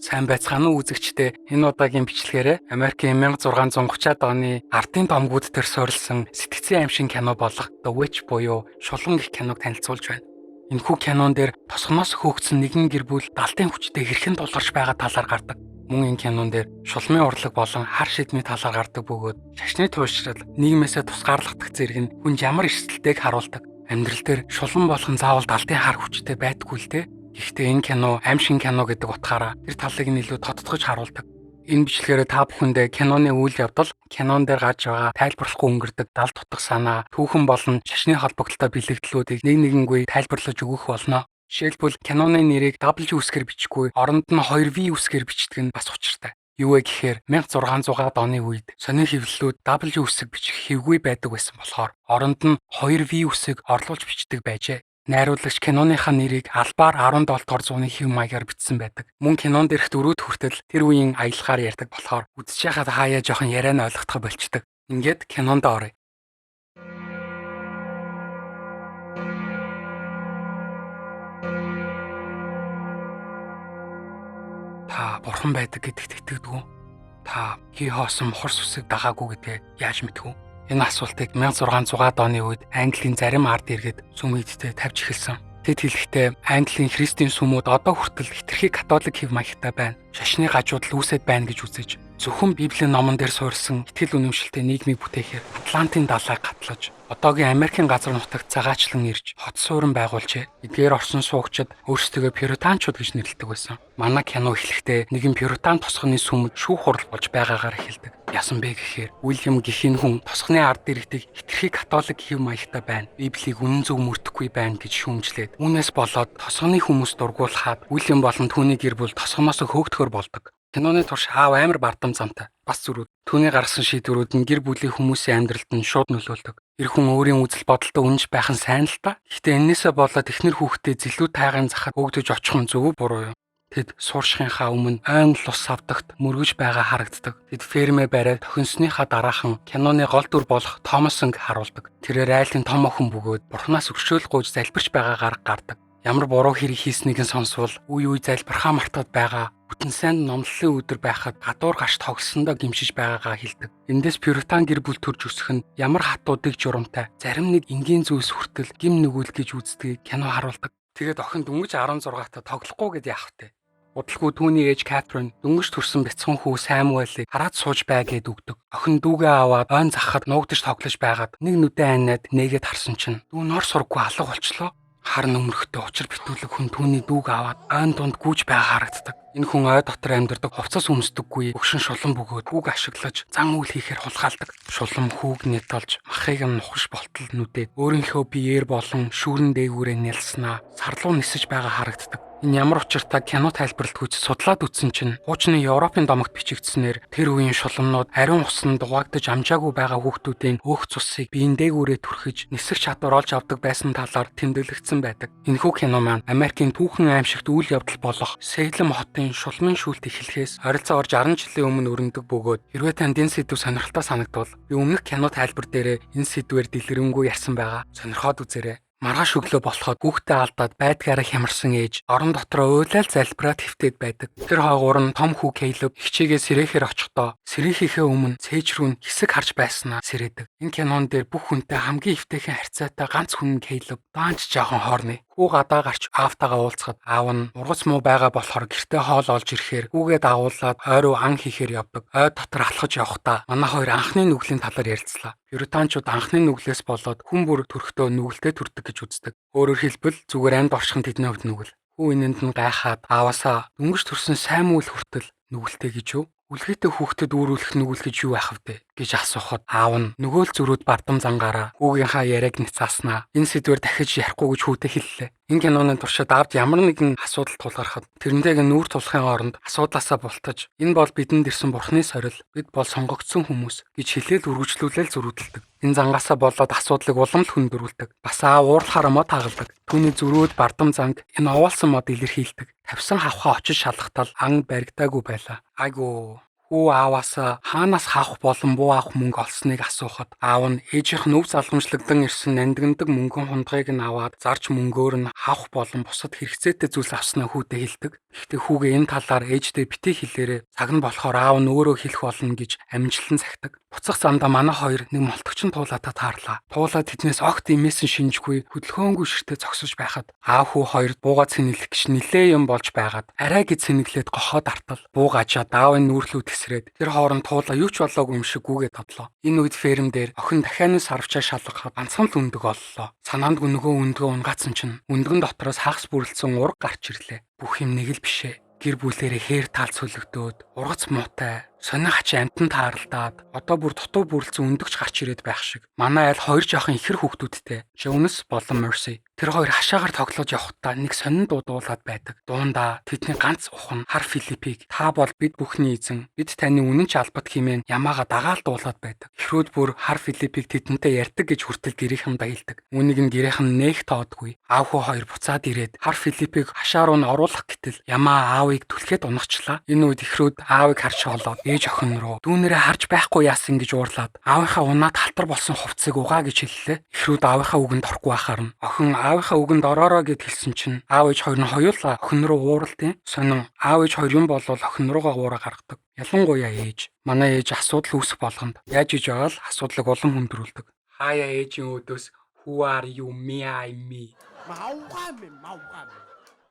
Сайн байцгаана уу үзэгчдээ. Энэ удаагийн бичлэгээрээ Америкийн 1630-аад оны ардын домгууд дээр суурилсан сэтгэцийн аймшгийн кино болох The Witch буюу Шулуун гэх киног танилцуулж байна. Энэхүү кинон дээр тосгоноос хөөгдсөн нэгэн гэр бүл далдын хүчтэй хэрхэн тулгарч байгаа талаар гардаг. Мөн энэ кинон дээр шулмын урлаг болон хар шидмийн талаар гардаг бөгөөд шашны туйлшрал, нийгмээсээ тусгаарлагдах зэрэг нь хүнд ямар эрсдэлтэйг харуулдаг. Амьдрал дээр шулуун болгон заавал далдын хар хүчтэй байдаггүй л дээ. Гэхдээ энэ кино аймшгийн кино гэдэг утгаараа тэр талыг нь илүү тодтогч харуулдаг. Энэ бичлэгээр та бүхэндээ киноны үйл явдал, кинон дээр гарч байгаа тайлбарлахгүй өнгөрдөг далд утга санаа, түүхэн болон шашны холбогдлолтой бэлэгдлүүдийг нэг нэгэнгүй тайлбарлаж өгөх болно. Жишээлбэл киноны нэрийг W үсгээр бичихгүй, оронд нь 2V үсгээр бичдэг нь бас учиртай. Юу вэ гэхээр 1600-аад оны үед сонин хэвлэлүүд W үсэг бичих хэвгүй байдаг байсан болохоор оронд нь 2V үсэг орлуулж бичдэг байжээ. Найруулагч киноныхаа нэрийг албаар 17 дугаар зууны хэв маягаар бичсэн байдаг. Мөн кинон дээрх дүрүүд хүртэл тэр үеийн аялгаар ярьдаг болохоор үзэж байхад хаяа жоохон яриа нь ойлгохдох болчдөг. Ингээд кинонд оръё. Та бурхан байдаг гэдэгт итгэдэг үү? Та хий хоосон мухар сүсэг дагаагүй гэдгээ яаж мэдэх вэ? Энэ асуултыг 1600-аад оны үед Английн зарим ард иргэд сүм идтэй тавьж эхэлсэн. Тэд хэлэхдээ Английн христийн сүмүүд одоо хүртэл хэтэрхий католик хэв маягтай байна. Шашны гажуудал үүсэт байна гэж үзэж зөвхөн Библийн номон дээр суурилсан итгэл үнэмшилтэй нийгмийг бүтээхээр Атлантын далайг гатлаж одоогийн Америкийн газар нутагт цагаачлан ирж хот суурин байгуулжээ. Эдгээр орсон суугчид өөрсдийгөө пюританчууд гэж нэрлэдэг байсан. Манай кино эхлэхдээ нэгэн пюритан тосгоны сүмд шүүх хурал болж байгаагаар эхэлдэг. Яасан бэ гэхээр Уильям гэх энэ хүн тосгоны ард иргэдийг хэтэрхий католик хэв маягтай байна. Библийг үнэн зөв мөрдөхгүй байна гэж шүүмжлээд үүнээс болоод тосгоны хүмүүс дургуулхаад Уильям болон түүний гэр бүл тосгоноос хөөгдөхөр болдог. Киноны турш аав амар бардам замтай. Бас зөрүүд. Түүний гаргасан шийдвэрүүд нь гэр бүлийн хүмүүсийн амьдралд нь шууд нөлөөлдөг. Эр хүн өөрийн үзэл бодолтой үнэнч байх нь сайн л та. Гэхдээ энээсээ болоод эхнэр хүүхдээ зэлүү тайгын захад хөөгдөж очих нь зөв үү буруу юу? Тэд сууршихынхаа өмнө ойн лус савдагт мөргөж байгаа харагддаг. Тэд фермээ бариад тохинсныхаа дараахан киноны гол дүр болох Томасонг харуулдаг. Тэрээр айлын том охин бөгөөд бурхнаас өршөөл гуйж залбирч байгаа гараг гардаг. Ямар буруу хэрэг хийснийг нь сонсвол үе үе залбирхаа мартаад байгаа. Бүтэн сайн номлолын өдөр байхад гадуур гарч тоглосондоо гимшиж байгаагаа хэлдэг. Эндээс пюритан гэр бүл төрж өсөх нь ямар хатуу дэг журамтай, зарим нэг энгийн зүйлс хүртэл гим нүгэл гэж үздгийг кино харуулдаг. Тэгээд охин дөнгөж 16-та тоглохгүй гэд яах вэ? Удалгүй түүний ээж Катрин дөнгөж төрсэн бяцхан хүү Самуэлийг хараад сууж бай гэд өгдөг. Охин дүүгээ аваад ойн захад нуугдаж тоглож байгаад нэг нүдэн айнаад нээгээд харсан чинь дүү нор сурггүй алга болчлоо. Хар нүмерхтэй учир битүүлэг хүн түүний дүүг аваад ойн дунд гүйж байгаа харагддаг. Энэ хүн ой дотор амьдардаг хувцас өмсдөггүй өгшин шулан бөгөөд хүүг ашиглаж зан үйл хийхээр хулгайлдаг. Шулам хүүг нэталж махыг нь нухаш болтол нүдээд өөрийнхөө биеэр болон шүүрэн дээгүүрээ нялснаа сарлуу нисэж байгаа харагддаг. Энэ ямар учиртай кино тайлбарлалтгүйч судлаад үзсэн чинь хуучны Европын домогт бичигдсэнээр тэр үеийн шуламнууд ариун усанд дугаагдаж амжаагүй байгаа хүүхдүүдийн өөх цусыг биеийн дээгүүрээ түрхэж нисэх чадвар олж авдаг байсан талаар тэмдэглэгдсэн байдаг. Энэхүү кино маань Америкийн түүхэн аимшигт үйл явдал болох Сейлем хотын шулмын шүүлт эхлэхээс ойролцоогоор 60 жилийн өмнө өрнөдөг бөгөөд хэрвээ танд энэ сэдэв сонирхолтой санагдвал би өмнөх кино тайлбар дээрээ энэ сэдвээр дэлгэрэнгүй ярьсан байгаа. Сонирхоод үзээрэй. Маргааш өглөө болоход хүүхдээ алдаад байдгаараа хямарсан ээж орон дотроо уйлал залбираад хэвтээд байдаг. Тэр хойгуур нь том хүү Кейлэб эгчээгээ сэрэхээр очихдоо сэрэхийнхээ өмнө цээж рүү нь хэсэг харж байснаа сэрээдэг. Энэ кинон дээр бүх хүнтэй хамгийн эвтэйхэн харьцаатай ганц хүн нь Кейлэб. Даанч жоохон хоорны. Хүү гадаа гарч аавтайгаа уулзахад аав нь ургац муу байгаа болохоор гэртээ хоол олж ирэхээр хүүгээ дагуулад ой руу ан хийхээр явдаг. Ой дотор алхаж явхдаа манай хоёр анхны нүглийн талаар ярилцлаа. Пюританчууд анхны нүглээс болоод хүн бүр төрхтөө нүгэлтэй төрдөг гэж үздэг. Өөрөөр хэлбэл зүгээр амьд орших нь тэдний хувьд нүгэл. Хүү энэнд нь гайхаад ааваасаа дөнгөж төрсөн Самуэль хүртэл нүгэлтэй гэж юу? Үлгээтэй хүүхдэд үүрүүлэх нүгэл гэж юу байх вэ гэж асуухад аав нь нөгөө л зөрүүд бардам зангаараа хүүгийнхаа яриаг няцааснаа энэ сэдвээр дахиж ярихгүй гэж хүүтэй хэллээ. Энэ киноны туршид аавд ямар нэгэн асуудал тулгархад тэрнтэйг нүүр тулахын оронд асуудлаасаа бултаж энэ бол бидэнд ирсэн бурхны сорил, бид бол сонгогдсон хүмүүс гэж хэлээл үргэлжлүүлээл зөрүүдэлдэг. Энэ зангаасаа болоод асуудлыг улам л хүндрүүлдэг. Бас аав уурлахаараа мод хагалдаг. Түүний зөрүүд бардам занг энэ овоолсон мод илэрхийлдэг. Тавьсан хавхаа очиж шалгахтал ан баригдаагүй байлаа. Айгуу. Хүү ааваас хаанаас хаах болон буу авах мөнгө олсныг асуухад аав нь ээжийнх нь өв залгамжлагдан ирсэн нандиндаг мөнгөн хундгыг нь аваад зарж мөнгөөр нь хавх болон бусад хэрэгцээтэй зүйлс авснаа хүүдээ хэлдэг. Гэхдээ хүүгээ энэ талаар ээждээ битгий хэлээрэй. Цаг нь болохоор аав нь өөрөө хэлэх болно гэж амжилан захидаг. Буцах замдаа манай хоёр нэг молтогчин туулаатай таарлаа. Туулаа тэднээс огт имээсэн шинжгүй хөдөлгөөнгүй ширтээ зогсож байхад аав хүү хоёр бууга цэнэглэх гэж нилээ юм болж байгаад арай гэж цэнэглээд гохоо дартал. Бууга ачаад аавын нүүрлүү тэсрээд тэр хооронд туулаа юу ч болоогүй юм шиг гүгээ додлоо. Энэ үед ферм дээр охин дахианы сарвчаа шалгахад ганцхан л өндөг оллоо. Санаандгүй нөгөө өндгөө унгаацсан чинь өндгөн дотроос хагас бүрэлдсэн ураг гарч ирлээ. Бүх юм нэг л бишээ. Гэр бүлээрээ хээр тал цөлөгдөөд ургац муутай сонин хачин амтан тааралдаад одоо бүр дутуу бүрэлдсэн өндөгч гарч ирээд байх шиг. Манай айл хоёр жоохон ихэр хүүхдүүдтэй Jonas болон Mercy. Тэр хоёр хашаагаар тоглож явхдаа нэг сонин дуу дуулаад байдаг. Дундаа тэдний ганц ухан хар Филиппийг та бол бид бүхний эзэн, бид таны үнэн ч албат хэмээн ямаага дагаал дуулаад байдаг. Эхрүүд бүр хар Филиппийг тэдэнтэй ярьдаг гэж хүртэл гэрийнхэндээ хэлдэг. Үүнийг нь гэрийнх нь нээх тоодгүй. Аав хүү хоёр буцаад ирээд хар Филиппийг хашаа руу нь оруулах гэтэл ямаа аавыг түлхээд унахчлаа. Энэ үед эхрүүд аавыг харж холоод ээж охин руу дүүнэрээ харж байхгүй яасан гэж уурлаад аавынхаа унаад халтар болсон хувцсыг угаа гэж хэллээ. Эхрүүд аавынхаа үгэнд орохгүй байхаар нь охин аавынхаа үгэнд ороорой гэд хэлсэн чинь аав ээж хоёр нь хоёулаа охин руу ууралдیں۔ Сонин аав ээж хоёр юм болвол охин руугаа уураа гаргадаг. Ялангуяа ээж. Манай ээж асуудал үүсэх болгонд яаж иж байгаа л асуудлыг улам хүндрүүлдэг. Хаяа ээжийн өөдөөс who are you me I me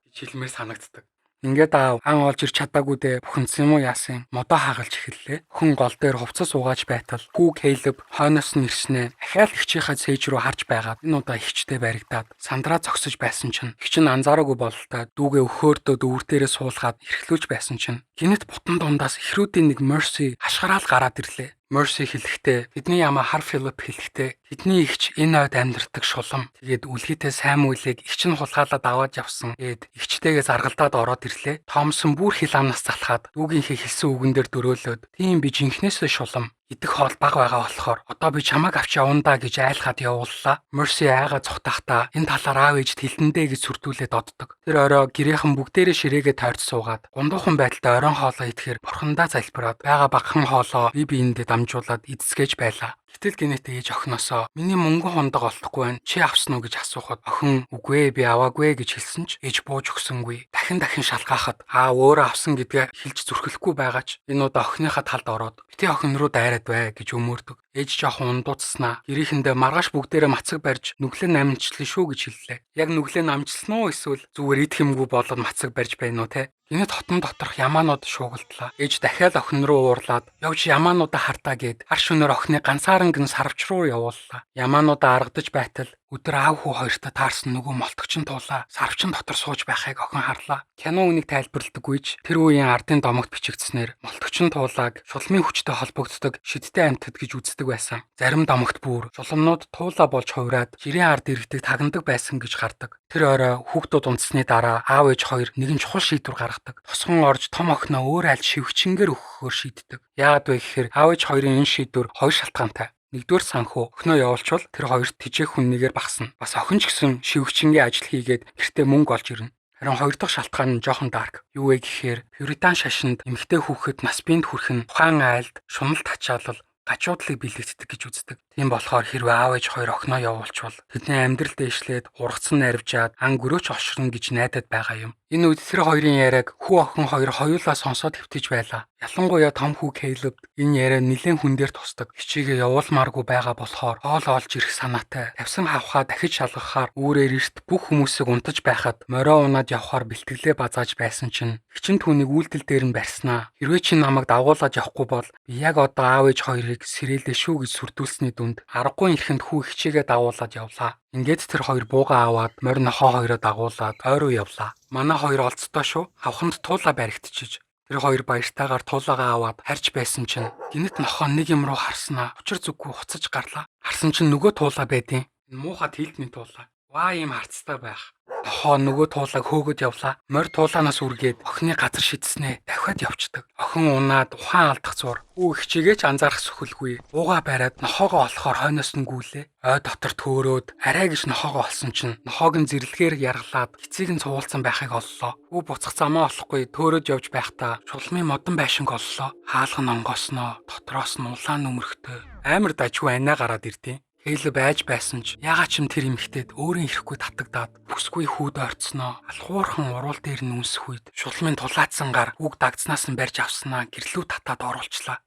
гэж хэлмээр санагддаг. Ингээд аав ан олж ирч чадаагүй дээ бухимдсан юм уу яасан модоо хагалж эхэллээ. Хүн гол дээр хувцас угааж байтал хүү Кейлэб хойноос нь ирснээ ахаал эгчийнхээ цээж рүү харж байгаад энэ удаа эгчтэй баригдаад сандраа зогсож байсан чинь эгч нь анзаараагүй бололтой дүүгээ өхөөрдөө өвөр дээрээ суулгаад эрхлүүлж байсан чинь гинэт бутан дундаас эхрүүдийн нэг Mercy хашгираал гараад ирлээ. Mercy хэлэхдээ тэдний ямаа Хар Филип хэлэхдээ тэдний эгч энэ ойд амьдардаг шулам. Тэгээд үлгийтэй сайн үйлийг эгч нь хулгайлаад аваад явсан. Тэгээд эгчтэйгээ заргалдаад ороод ирлээ. Томсон бүр хил амнаас залхаад дүүгийнхээ хэлсэн үгэн дээр дөрөөлөөд тийм би жинхнээсээ шулам. Идэх хоол баг байгаа болохоор одоо би чамайг авч явна даа гэж айлхаад явууллаа. Mercy айгаа цухтахдаа энэ талаар аав ээжд хэлэндээ гэж сүрдүүлээд оддог. Тэр орой гэрийнхэн бүгдээрээ ширээгээ тойрч суугаад гундуухан байдалтай оройн хоолоо идэхээр бурхандаа залбираад байгаа багахан хоолоо бие биендээ дамжуулаад эдсгэж байлаа. Гэтэл гинэт ээж охиносоо миний мөнгө хундаг олдохгүй байна. Чи авсан уу гэж асуухад охин үгүй ээ би аваагүй гэж хэлсэн ч ээж бууж өгсөнгүй. Дахин дахин шалгаахад аа өөрөө авсан гэдгээ хэлж зүрхлэхгүй байгаа ч энэ удаа охиныхаа талд ороод бити охин руу дайраад бай гэж өмөрдөг. Ээж жоохон ундууцснаа гэрийнхэндээ маргааш бүгдээрээ мацаг барьж нүглээ намжлаа шүү гэж хэллээ. Яг нүглээ намжилсан уу эсвэл зүгээр идэх юмгүй болоод мацаг барьж байна уу те? Гинэт хотон доторх ямаанууд шуугалдлаа. Ээж дахиад охин руу уурлаад явж ямаануудаа хартаа гэд хар шөнөөр охиныг ганцааранг нь сарвч руу явууллаа. Ямаануудаа аргадаж байтал өдөр аав хүү хоёртой таарсан нөгөө молтогчин туулаа сарвчин дотор сууж байхыг охин харлаа. Кино үнийг тайлбарладаггүй ч тэр үеийн ардын домогт бичигдснээр молтогчин туулааг шулмын хүчтэй холбогддог шидтэй амьтад гэж үздэг байсан. Зарим домогт бүр шулмнууд туулаа болж хувраад жирийн ард иргэдэг тагнадаг байсан гэж гардаг. Тэр орой хүүхдүүд унтсны дараа аав ээж хоёр нэгэн чухал шийдвэр гаргадаг. Тосгон орж том охиноо өөр айлд шивгчингээр өгөхөөр шийддэг. Яагаад вэ гэхээр аав ээж хоёрын энэ шийдвэр хоёр шалтгаантай. Нэгдүгээр санхүү охиноо явуулчвал тэр хоёрт тэжээх хүн нэгээр багасна. Бас охин ч гэсэн шивгчингийн ажил хийгээд гэртээ мөнгө олж ирнэ. Харин хоёр дахь шалтгаан нь жоохон дарк. Юу вэ гэхээр Пюритан шашинд эмэгтэй хүүхэд нас биед хүрэх нь тухайн айлд шуналт ачаалал гажуудлыг бэлэгддэг гэж үздэг. Тийм болохоор хэрвээ аав ээж хоёр охиноо явуулчвал тэдний амьдрал дээшлээд ургацсан нарвжаад ан гөрөөч ошрно гэж найдаад байгаа юм. Энэ үед тэр хоёрын яриаг хүү охин хоёр хоёулаа сонсоод хэвтэж байлаа. Ялангуяа том хүү Кейлэбд энэ яриа нэлээд хүн дээр тусдаг. Хичээгээ явуулмааргүй байгаа болохоор хоол олж ирэх санаатай. Тавьсан хавхаа дахиж шалгахаар үүрээр эрт бүх хүмүүсийг унтаж байхад морио унаад явхаар бэлтгэлээ базааж байсан чинь хичин түүнийг үйлдэл дээр нь барьснаа. Хэрвээ чи намайг дагуулад явахгүй бол би яг одоо аав ээж хоёрыг сэрээлээ шүү гэж сүрдүүлсний дүнд аргагүй эрхэнд хүү хичээгээ дагуулад явлаа. Ингээд тэр хоёр буугаа аваад морь нохоо хоёроо дагуулад ой руу явлаа. Манай хоёр олзтой шүү. Хавханд туулаа баригдчихэж. Тэр хоёр баяртайгаар туулаагаа аваад харж байсан чинь гинэт нохоо нэг юм руу харснаа. Учир зүггүй хуцаж гарлаа. Харсан чинь нөгөө туулаа байдیں۔ Энэ муухай тэлдний туулаа. Ваа, ийм харцтай байх. Нохоо нөгөө туулаг хөөгд явлаа. Морь туулаанаас үргээд охины газар шидснээ дахиад явцдаг. Охин унаад ухаан алдах зур. Хүү эгчийгээ ч анзаарах сөхөлгүй. Уугаа бариад нохоогоо олохоор хойноос нь гүйлээ. Ой дотор төөрөөд арай гэж нохоогоо олсон чинь нохоог нь зэрлэгээр яргалаад эцийг нь цугуулсан байхыг оллоо. Хүү буцах замаа олохгүй төөрөөд явж байхдаа шулмын модон байшинг оллоо. Хаалга нь онгоосноо, дотроос нь улаан нүмерхтэй амар дажгүй анаа гараад ирдیں۔ Хэлэ байж байсан ч ягаа ч юм тэр эмэгтэйд өөрийн ирэхгүй татагдаад бүсгүй хүүд ойртсноо алхуурхан уруул дээр нь үнсэх үед шулмын тулаацсан гар үг дагцнаас нь барьж авснаа гэрлүү татаад оруулчлаа.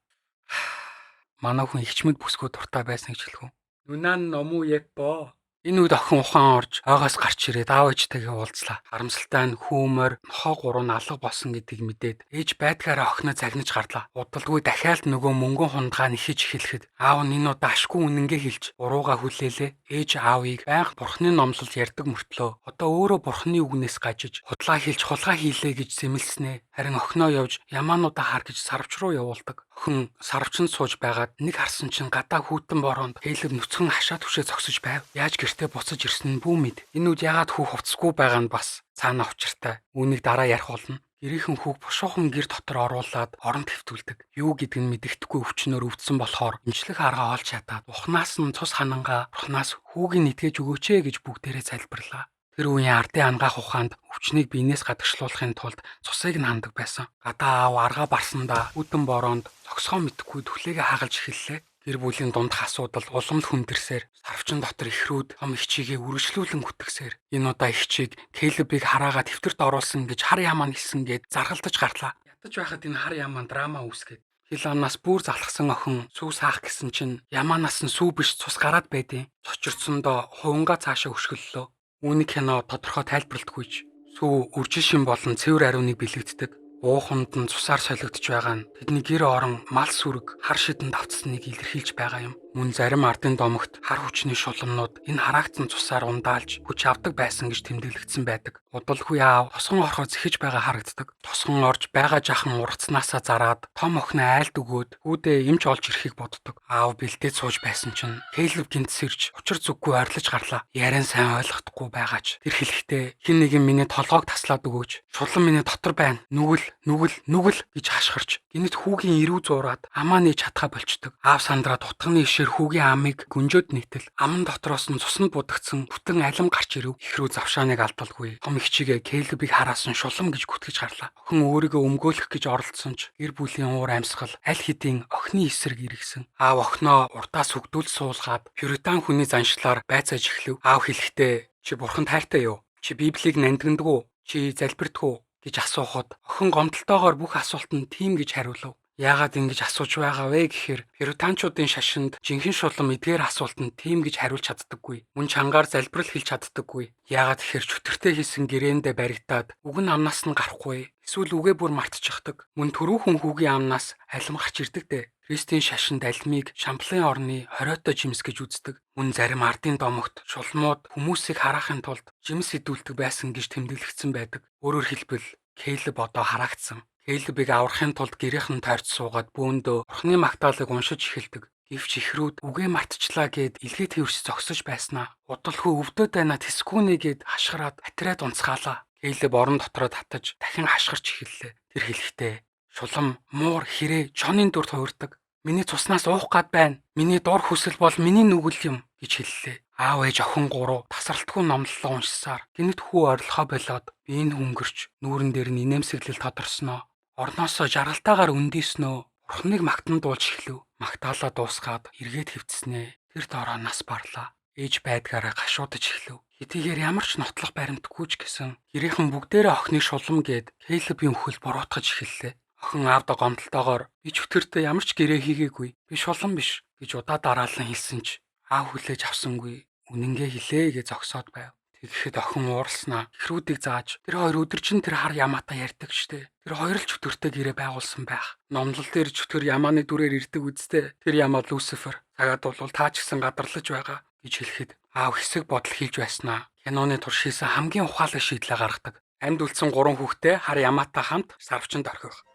Манай хүн ихчмэд бүсгүй дуртай байсан гэж хэлэх үү? Нүнан номуу еппо. Энэ үед охин ухаан орж ойгоос гарч ирээд аав ээжтэйгээ уулзлаа. Харамсалтай нь хүүмөр нохоо гурав нь алга болсон гэдгийг мэдээд ээж байдгаараа охиноо загнаж гарлаа. Удалгүй дахиад нөгөө мөнгөн хундгаа нэхэж эхлэхэд аав нь энэ удаа ашгүй үнэнгээ хэлж урууга хүлээлээ. Ээж аавыг байнга бурхны номлол ярьдаг мөртлөө одоо өөрөө бурхны үгнээс гажиж худлаа хэлж хулгай хийлээ гэж зэмлэснээ. Харин охиноо явж ямаануудаа хар гэж сарвч руу явуулдаг. Охин сарвчанд сууж байгаад нэг харсан чинь гадаа хүүтэн бороонд Хэлэв нүцгэн хашаа түшээ зогсож байв. Яаж гэртээ буцаж ирсэн нь бүү мэд. Энэ үед яагаад хүү хувцсгүй байгаа нь бас цаана учиртай. Үүнийг дараа ярих болно. Гэрийнхэн хүүг бушуухан гэр дотор оруулаад орон твтүүлдэг. Юу гэдг нь мэдэгдэхгүй өвчнөөр өвдсөн болохоор эмчлэх арга олж чадаад ухнаас нь цус ханангаа бурхнаас хүүгийг итгэж өгөөч ээ гэж бүгдээрээ залбирлаа. Тэр үеийн ардын ангаах ухаанд өвчнийг биенээс гадагшлуулахын тулд цусыг нь хандаг байсан. Гадаа аав аргаа барсандаа хүтэн бороонд зогсгоо мэдэхгүй түлээгээ хагалж эхэллээ. Гэр бүлийн дундах асуудал улам л хүндэрсээр сарвчин дотор ихрүүд том эгчийгээ үргэлжлүүлэн гүтгсээр энэ удаа эгчийг Келебийг хараагаа тэвтэрт оруулсан гэж хар ямаа хэлсэн гээд заргалдаж гарлаа. Ятаж байхад энэ хар ямаа драма үүсгээд хил амнаас бүр залхсан охин сүү саах гэсэн чинь ямаанаас нь сүү биш цус гараад байдیں۔ Цочирсондоо хувангаа цаашаа өшгөллөө. Үүний кино тодорхой тайлбарлалтгүйч сүү үржил шин болон цэвэр ариуныг бэлэгддэг. Ууханд нь цусаар солигдож байгаа нь тэдний гэр орон мал сүрэг хар шидэнд автсныг илэрхийлж байгаа юм. Мөн зарим ардын домогт хар хүчний шуламнууд энэ хараагдсан цусаар ундаалж хүч авдаг байсан гэж тэмдэглэгдсэн байдаг. Удалгүй аав тосгон орохоор зэхэж байгаа харагддаг. Тосгон орж байгаа жахан ургацнаасаа зараад том охиноо айлд өгөөд хүүдээ эмч олж ирэхийг боддог. Аав бэлдээд сууж байсан чинь Кейлэв гинт сэрж учир зүггүй ойрлож гарлаа. Яриан сайн ойлгохдохгүй байгаач тэр хэлэхдээ хэн нэгэн миний толгойг таслаад өгөөч. Шулан миний дотор байна. Нүгэл нүгэл нүгэл гэж хашгирч гинэт хүүгийн ирүү зуураад амаа нээж чадхаа болчдөг. Аав сандраа тутганы ишээр хүүгийн амыг гүнжөөд нийтэл аман дотроос нь цуснд будагдсан бүтэн алим гарч ирэв. Ихрүү завшааныг алдалгүй. Том эгчийгээ Келебийг хараасан шулам гэж гүтгэж гарлаа. Охин өөрийгөө өмгөөлөх гэж оролдсон ч гэр бүлийн уур амьсгал аль хэдийн охины эсрэг эргэсэн. Аав охиноо урдаас хөгдүүл суулгаад Пюритан хүний заншлаар байцааж эхлэв. Аав хэлэхдээ чи бурханд хайртай юу? Чи Библийг нандиндаг уу? Чи залбирдаг уу? гэж асуухад охин гомдолтойгоор бүх асуултанд тийм гэж хариулав. Яагаад ингэж асууж байгаа вэ гэхээр пюританчуудын шашинд жинхэнэ шулам эдгээр асуултанд тийм гэж хариулж чаддаггүй. Мөн чангаар залбирал хэлж чаддаггүй. Яагаад гэхээр чөтгөртэй хийсэн гэрээндээ баригдаад үг нь амнаас нь гарахгүй. Эсвэл үгээ бүр мартчихдаг. Мөн түрүүхэн хүүгийн амнаас алим гарч ирдэг дээ. Христийн шашинд алимыг Шамплын орны хориотой жимс гэж үздэг. Мөн зарим ардын домогт шулмууд хүмүүсийг хараахын тулд жимс идүүлдэг байсан гэж тэмдэглэгдсэн байдаг. Өөрөөр хэлбэл Кейлэб одоо хараагдсан. Келебийг аврахын тулд гэрийнх нь тойрч суугаад бөөндөө Бурхны магтаалыг уншиж эхэлдэг. Гэвч ихрүүд үгээ мартчихлаа гэд илгээ тэрвэрч зогсож байснаа. Удалгүй өвдөд байна тэсгүүнэ гэд хашгираад атраад унцгаалаа. Келеб орон дотроо татаж дахин хашгирч эхэллээ. Тэр хэлэхдээ шулам, муур, хэрээ, чонын дүр хувирдаг. Миний цуснаас уух гад байна. Миний дур хүсэл бол миний нүгэл юм гэж хэллээ. Аав ээж охин гурав тасралтгүй номлолоо уншсаар гинэт хүү орилохоо болоод биеийн хөнгөрч нүүрэн дээр нь инээмсэглэл тодорсноо. Орноосоо жаргалтайгаар өндийснөө Бурхныг магтан дуулж эхлэв. Магтаалаа дуусгаад эргээд хэвтснээ. Тэр дороо нас барлаа. Ээж байдгаараа гашуудаж эхлэв. Хэдийгээр ямар ч нотлох баримтгүй ч гэсэн гэрийнхэн бүгдээрээ охиныг шулам гээд Кейлебийн үхэл буруутгаж эхэллээ. Охин аавда гомдолтойгоор би чөтгөртөө ямар ч гэрээ хийгээгүй. Би шулам биш гэж удаа дараалан хэлсэн ч аав хүлээж авсангүй. Үнэнгээ хэлээ гэж зогсоод байв. Тэгэхэд охин ууралснаа ихрүүдийг зааж тэр хоёр өдөржин тэр хар ямаатай ярьдаг штэ. Тэр хоёр л чөтгөртэй гэрээ байгуулсан байх. Номлол дээр чөтгөр ямааны дүрээр ирдэг үсттэй. Тэр ямаа Люцифер. Цагаад бол та ч гэсэн гадарлаж байгаа гэж хэлэхэд аав хэсэг бодол хийлж байснаа. Киноны турш хийсэн хамгийн ухаалаг шийдлээ гаргадаг. Амьд үлдсэн гурван хүүхдээ хар ямаатай хамт сарвчанд орхих.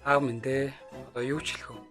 Аав минь дээ. Одоо юу ч хэлэх вэ?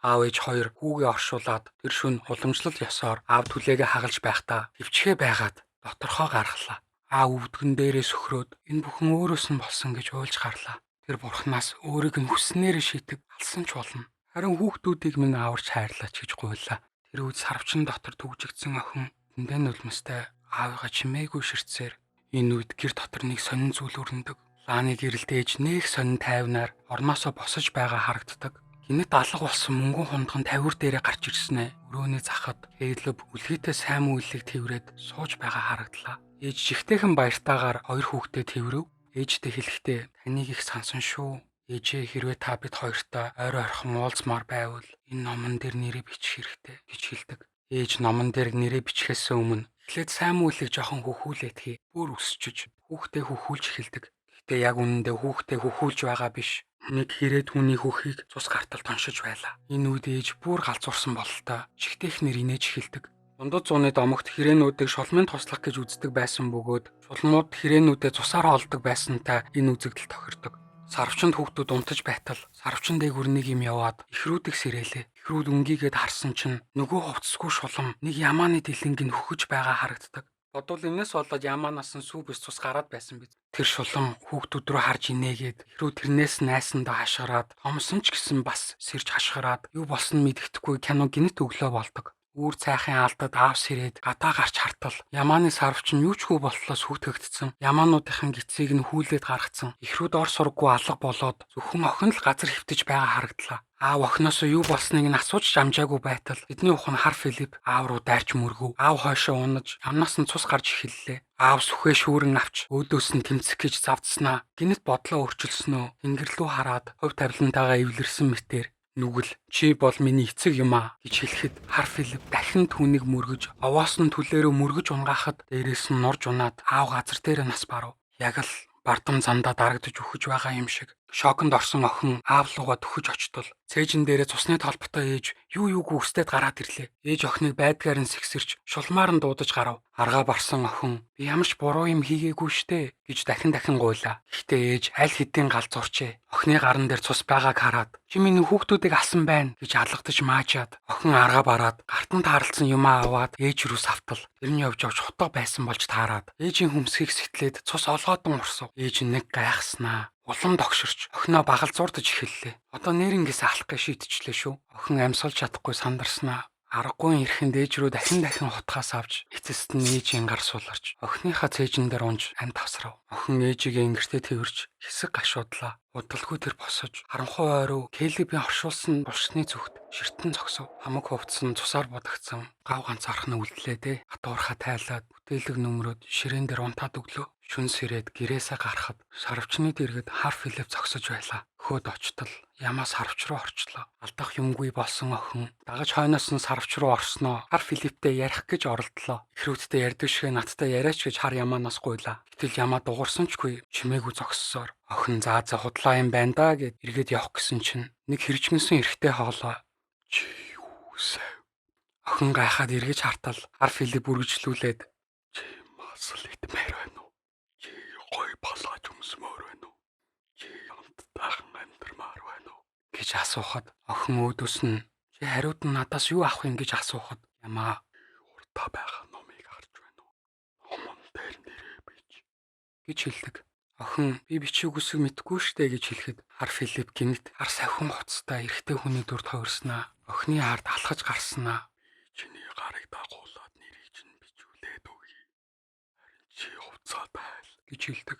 Аав ээж хоёр хүүгээ оршуулад тэр шөнө уламжлал ёсоор аав түлээгээ хагалж байхдаа хөвчхээ байгаад доторхоо гаргалаа. Аав өвдгөн дээрээ сөхрөөд энэ бүхэн өөрөөс нь болсон гэж уйлж гарлаа. Тэр бурхнаас өөрийг нь хүснээр шийтэг алсан ч болно. Харин хүүхдүүдийг минь аварч хайрлаач гэж гуйлаа. Тэр үед сарвчин дотор түгжигдсэн охин тэндээ нулимстай аавыгаа чимээгүй ширтсээр энэ үед гэр дотор нэг сонин зүйл өрнөдөг. Лааны гэрэлд ээж нэх сонин тайвнаар орноосоо босож байгаа харагддаг. Гинэт алга болсон мөнгөн хундган тавиур дээрээ гарч ирсэн ээ. Өрөөний захад Хейлэв үлгийтэй сайн мүүлэг тэрврээд сууж байгаа харагдлаа. Ээж жигтэйхэн баяртайгаар хоёр хүүхдээ тэрвэрэв. Ээжтэй хэлэхдээ таныг их сансан шүү. Ээжээ, хэрвээ та бид хоёртой ойр ойрхон уулзмаар байвал энэ номон дээр нэрээ бичих хэрэгтэй гэж хэлдэг. Ээж номон дээр нэрээ бичхээс өмнө эхлээд сайн мүүлэг жоохон хөхүүлээд хий. Бүр өсчөж хүүхдээ хөхүүлж эхэлдэг. Гэхдээ яг үнэндээ хүүхдээ хөхүүлж байгаа биш. Нэг хэрэг түүний хөхийг цус гартал тоншиж байлаа. Энэ үед ээж бүр галзуурсан бололтой. Жигтэйх нэр инээж эхэлдэг. Дундад зууны домогт хэрээнүүдийг шулмын туслах гэж үздэг байсан бөгөөд шулмууд хэрээнүүдэд цусаар хоолдог байсантай энэ үзэгдэл тохирдог. Сарвчанд хүүхдүүд унтаж байтал сарвчин дээгүр нэг юм яваад ихрүүдийг сэрээлээ. Ихрүүд өнгийгээд харсан чинь нөгөө хувцсгүй шулам нэг ямааны дэлэнг нь хөхөж байгаа харагддаг. Бодвол энэс болоод ямаанаас нь сүү бис цус гараад байсан биз. Тэр шулам хүүхдүүд рүү харж инээгээд ихрүү тэрнээс найсандаа хашгираад томсон ч гэсэн бас сэрж хашгираад юу болсон нь мэддэхгүй кино гинэт өглөө болдог. Үүр цайхын алдад аав сэрээд гадаа гарч хартал ямааны сарвч нь юу ч хүү болтлоо сүйтгэгдсэн. Ямаануудынхан гисийг нь хүүлээд гаргацсан. Ихрүүд ор сурггүй алга болоод зөвхөн охин л газар хэвтэж байгаа харагдлаа. Аав охиноосоо юу болсныг нь асууж ч амжаагүй байтал тэдний ухан хар Филипп аав руу дайрч мөргөв. Аав хойшоо унаж амнаас нь цус гарч эхэллээ. Аав сүхээ шүүрэн авч өөдөөс нь тэмцэх гэж завдснаа. Гинэт бодлоо өөрчилснөө тэнгэр лүү хараад хувь тавилантайгаа эвлэрсэн мэтэр нүгэл чи бол миний эцэг юм аа гэж хэлэхэд хар Филипп дахин түүнийг мөргөж овоос нь түлээрөө мөргөж унгаахад дээрээс нь нурж унаад аав газар дээр нас барав. Яг л бардам замдаа дарагдаж үхэж байгаа юм шиг. Шоконд орсон охин аав луугаа түхэж очтол. Цээжин дээрээ цусны толботой ээж юу юугүй өстэд гараад ирлээ. Ээж охиныг байдгаар нь сэгсэрч шулмаар нь дуудаж гарав. Аргаа барсан охин би ямар ч буруу юм хийгээгүй штэ гэж дахин дахин гуйлаа. Гэхдээ ээж аль хэдийн галзуурчээ. Охины гаран дээр цус байгааг хараад чи миний хүүхдүүдийг алсан байна гэж алгадаж маажаад охин аргаа бараад гартан таарлцсан юмаа аваад ээж рүү савтал. Тэр нь явж явж хутга байсан болж таарад ээжийн хүмсгийг сэтлээд цус олгоодон урсав. Ээж нэг гайхснаа. Улам догширч охиноо багалзуурдаж эхэллээ. Одоо нэрнгээсээ алах гэж шийдчихлээ шүү. Охин амьсгалж чадахгүй сандарснаа. Аргагүй эрхэнд ээж рүү дахин дахин хутгаас авч эцэст нь ээжийн гар суларч охиныхаа цээжин дээр унж амь тавсрав. Охин ээжигээ ингэртээ тэрвэрч хэсэг гашуудлаа. Удалгүй тэр босож харанхуй ойруу Келебийн оршуулсан булшны зүгт ширтэн зогсов. Хамаг хувцас нь цусаар будагдсан гав ганцаархан үлдлээ дээ. Хатуурхаа тайлаад бүтээлэг нүмрөөд ширээн дээр унтаад өглөө. Шүн сэрээд гэрээсээ гарахад сарвчны дэргэд хар Филипп зогсож байлаа. Хөөд очтол ямаа сарвч руу орчлоо. Алдах юмгүй болсон охин дагаж хойноос нь сарвч руу орсноо хар Филипптэй ярих гэж оролдлоо. Ихрүүдтэй ярьдаг шигэ надтай яриач гэж хар ямаанаас гуйлаа. Гэтэл ямаа дуурсан ч гүй чимээгүй зогссоор охин заа за худлаа юм байна да гэд эргээд явах гэсэн чинь нэг хэржгэнсэн эрэгтэй хоолой чи юу сэв. Охин гайхаад эргэж хартал хар Филипп үргэлжлүүлээд чи масл итмээр байна уу? Чи гой балааж өмсмөр байна уу? Чи амттайхан амьдрмаар байна уу? гэж асуухад охин өөдөөс нь чи хариуд нь надаас юу авах юм гэж асуухад ямаа урдаа байгаа номыг харж байна уу? Номон дээр нэрээ бич гэж хэлдэг. Охин би бичиг үсэг мэдэхгүй штэ гэж хэлэхэд хар Филипп гинэт хар савхин хувцастай эрэгтэй хүний дүрд хувирснаа. Охины ард алхаж гарснаа. Би чиний гарыг дагуулад нэрийг чинь бичүүлээд өгье. Харин чи хувцаа тайл гэж хэлдэг.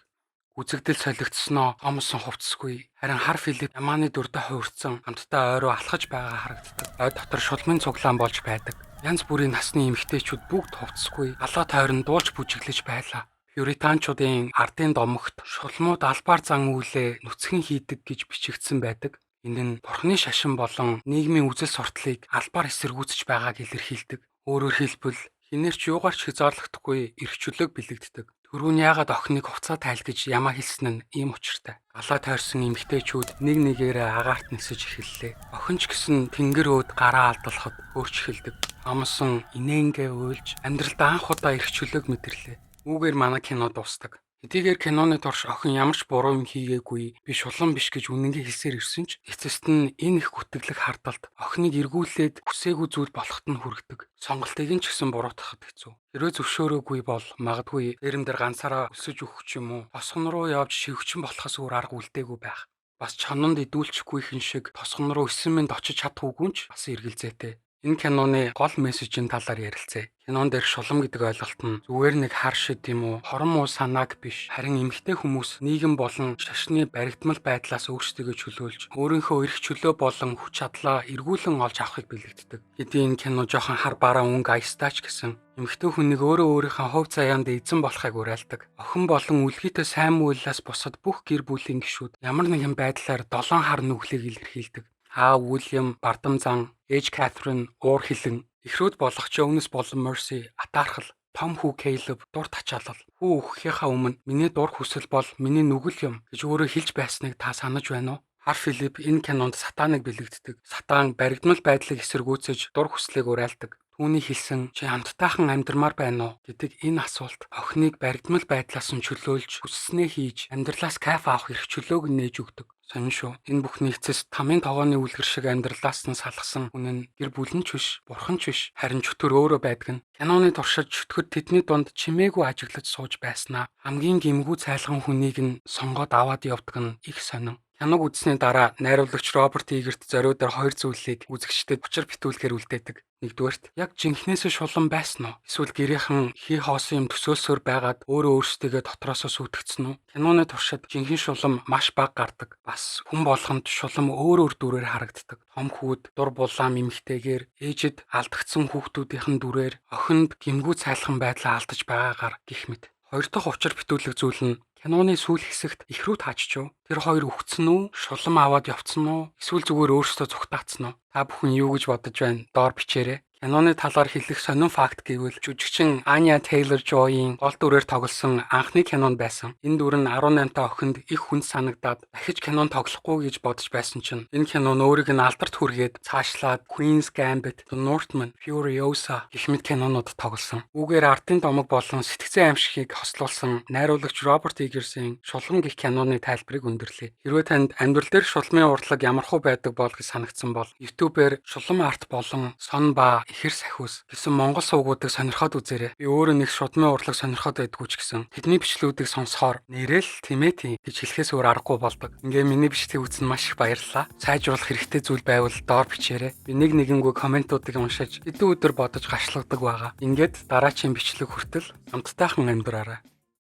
Үзэгдэл солигдсноо гомсон хувцсгүй. Харин хар Филипп ямааны дүрдээ хувирсан хамтдаа ойроо алхаж байгаа харагддаг. Ой дотор шулмын цуглаан болж байдаг. Янз бүрийн насны эмэгтэйчүүд бүгд хувцсгүй. Алаа тойрон дуулж бүжиглэж байлаа. Пюританчуудын ардын домогт шулмууд албаар зан үйлээ нүцгэн хийдэг гэж бичигдсэн байдаг. Энэ нь бурхны шашин болон нийгмийн үзэл суртлыг албаар эсэргүүцэж байгааг илэрхийлдэг. Өөрөөр хэлбэл хинээр ч юугаар ч хязгаарлагдахгүй эрх чөлөөг бэлэгддэг. Түрүүн яагаад охиныг хувцаа тайл гэж ямаа хэлсэн нь ийм учиртай. Галаа тойрсон эмэгтэйчүүд нэг нэгээрээ агаарт нисэж эхэллээ. Охин ч гэсэн тэнгэр өөд гараа алдалхад хөөрч эхэлдэг. Амсан инээнгээ уйлж амьдралд анх удаа эрх чөлөөг мэдэрлээ. Үүгээр манай кино дуустдаг. Хэдийгээр киноны турш охин ямар ч буруу юм хийгээгүй, би шулам биш гэж үнэнгээ хэлсээр ирсэн ч эцэст нь энэ их гүтгэлэг хардалд охиныг эргүүлээд хүсээгүй зүйл болоход нь хүргэдэг. Сонголтыг нь ч гэсэн буруутгахад хэцүү. Хэрвээ зөвшөөрөөгүй бол магадгүй дээрэм дээр ганцаараа өсөж өгөх ч юм уу, тосгон руу явж шивгчин болохоос өөр арга үлдээгүй байх. Бас чононд идүүлчихгүй хэн шиг тосгон руу 9 минут очиж чадахгүйг нь ч бас эргэлзээтэй. Энэ киноны гол мессежийн талаар ярилцъя. Кинон дээр шулам гэдэг ойлголт нь зүгээр нэг хар шид юм уу, хорон муу санааг биш, харин эмэгтэй хүмүүс нийгэм болон шашны баригдмал байдлаас өөрсдийгөө чөлөөлж, өөрийнхөө эрх чөлөө болон хүч чадлаа эргүүлэн олж авахыг бэлэгддэг. Хэдий энэ кино жоохон хар бараан өнгө аястай ч гэсэн эмэгтэй хүнийг өөрөө өөрийнхөө хувь заяанд эзэн болохыг уриалдаг. Охин болон үлгийтэй сайн муулаас бусад бүх гэр бүлийн гишүүд ямар нэгэн байдлаар долоон хар нүглийг илэрхийлдэг. Аав Уильям, Бардам зан, ээж Кэтрин, уур хилэн, эхрүүд болох Jonas болон Mercy, атаархал, том хүү Caleb, дур тачаалал. Хүү үхэхийнхээ өмнө миний дур хүсэл бол миний нүгэл юм гэж өөрөө хэлж байсныг та санаж байна уу? Хар Филипп энэ кинонд сатаныг бэлэгддэг. Сатан баригдмал байдлыг эсэргүүцэж дур хүслийг уриалдаг. Түүний хэлсэн чи хамттайхан амьдрмаар байна уу гэдэг энэ асуулт охиныг баригдмал байдлаас нь чөлөөлж, хүсснээ хийж, амьдралаас кайф авах эрх чөлөөг нь нээж өгдөг. Сонин шүү. Энэ бүхний эцэс тамын тогооны үлгэр шиг амьдралаас нь салгасан хүн нь гэр бүл нь ч биш, бурхан ч биш, харин чөтгөр өөрөө байдаг нь. Киноны туршид чөтгөр тэдний дунд чимээгүй ажиглаж сууж байснаа хамгийн гэмгүй цайлган хүнийг нь сонгоод аваад явдаг нь их сонин. Киног үзсний дараа найруулагч Роберт Эггерт зориудаар хоёр зүйлийг үзэгчдэд учир битүүлэхээр үлдээдэг. Нэгдүгээрт, яг жинхнээсээ шулам байсан уу? Эсвэл гэрийнхэн хий хоосон юм төсөөлсөөр байгаад өөрөө өөрсдийгөө дотроосоо сүйтгэцэн үү? Киноны туршид жинхэнэ шулам маш бага гардаг. Бас хүн болгонд шулам өөр өөр дүрээр харагддаг. Том хүүд дур булаам эмэгтэйгээр, ээжид алдагдсан хүүхдүүдийнх нь дүрээр, охинд гэмгүй цайлхан байдлаа алдаж байгаагаар гэх мэт. Хоёр дахь учир битүүлэх зүйл нь киноны сүүл хэсэгт их рүү тааччив. Тэр хоёр үхсэн үү? Шулам аваад явцсан уу? Эсвэл зүгээр өөрсдөө цугтаацсан уу? Та бүхэн юу гэж бодож байна? Доор бичээрэй. Киноны талаар хэлэх сонин факт гэвэл жүжигчин Anya Taylor-Joy-ийн гол дүрээр тоглосон анхны кинонд байсан. Энэ дүр нь 18 та охинд их хүнд санагдаад дахиж кинонд тоглохгүй гэж бодож байсан чинь энэ кино нь өөрийг нь алдарт хүргээд цаашлаад Queen's Gambit, The Northman, Furiosa гэх мэт кинонууд тоглосон. Үүгээр ардын домог болон сэтгэцийн аймшигыг хослуулсан найруулагч Роберт Эггерсийн Шулам гэх киноны тайлбарыг өндөрлөе. Хэрвээ танд амьдрал дээр шулмын урлаг ямархуу байдаг бол гэж санагдсан бол YouTube-ээр Шулам арт болон Сон ба Ихэр сахиус гэсэн монгол сувгуудыг сонирхоод үзээрэй. Би өөрөө нэг шудмын урлаг сонирхоод байдгүй ч гэсэн тэдний бичлэгүүдийг сонсохоор нэрэл тимээ тийм гэж хэлэхээс өөр аргагүй болдог. Ингээ миний бичлэгийг үзсэн маш их баярлалаа. Сайжруулах хэрэгтэй зүйл байвал доор бичээрэй. Би нэг нэгэнгүй комментуудыг уншиж хэдэн өдөр бодож гашлагдаг байгаа. Ингээд дараачийн бичлэг хүртэл хамттайхан амьдраарай.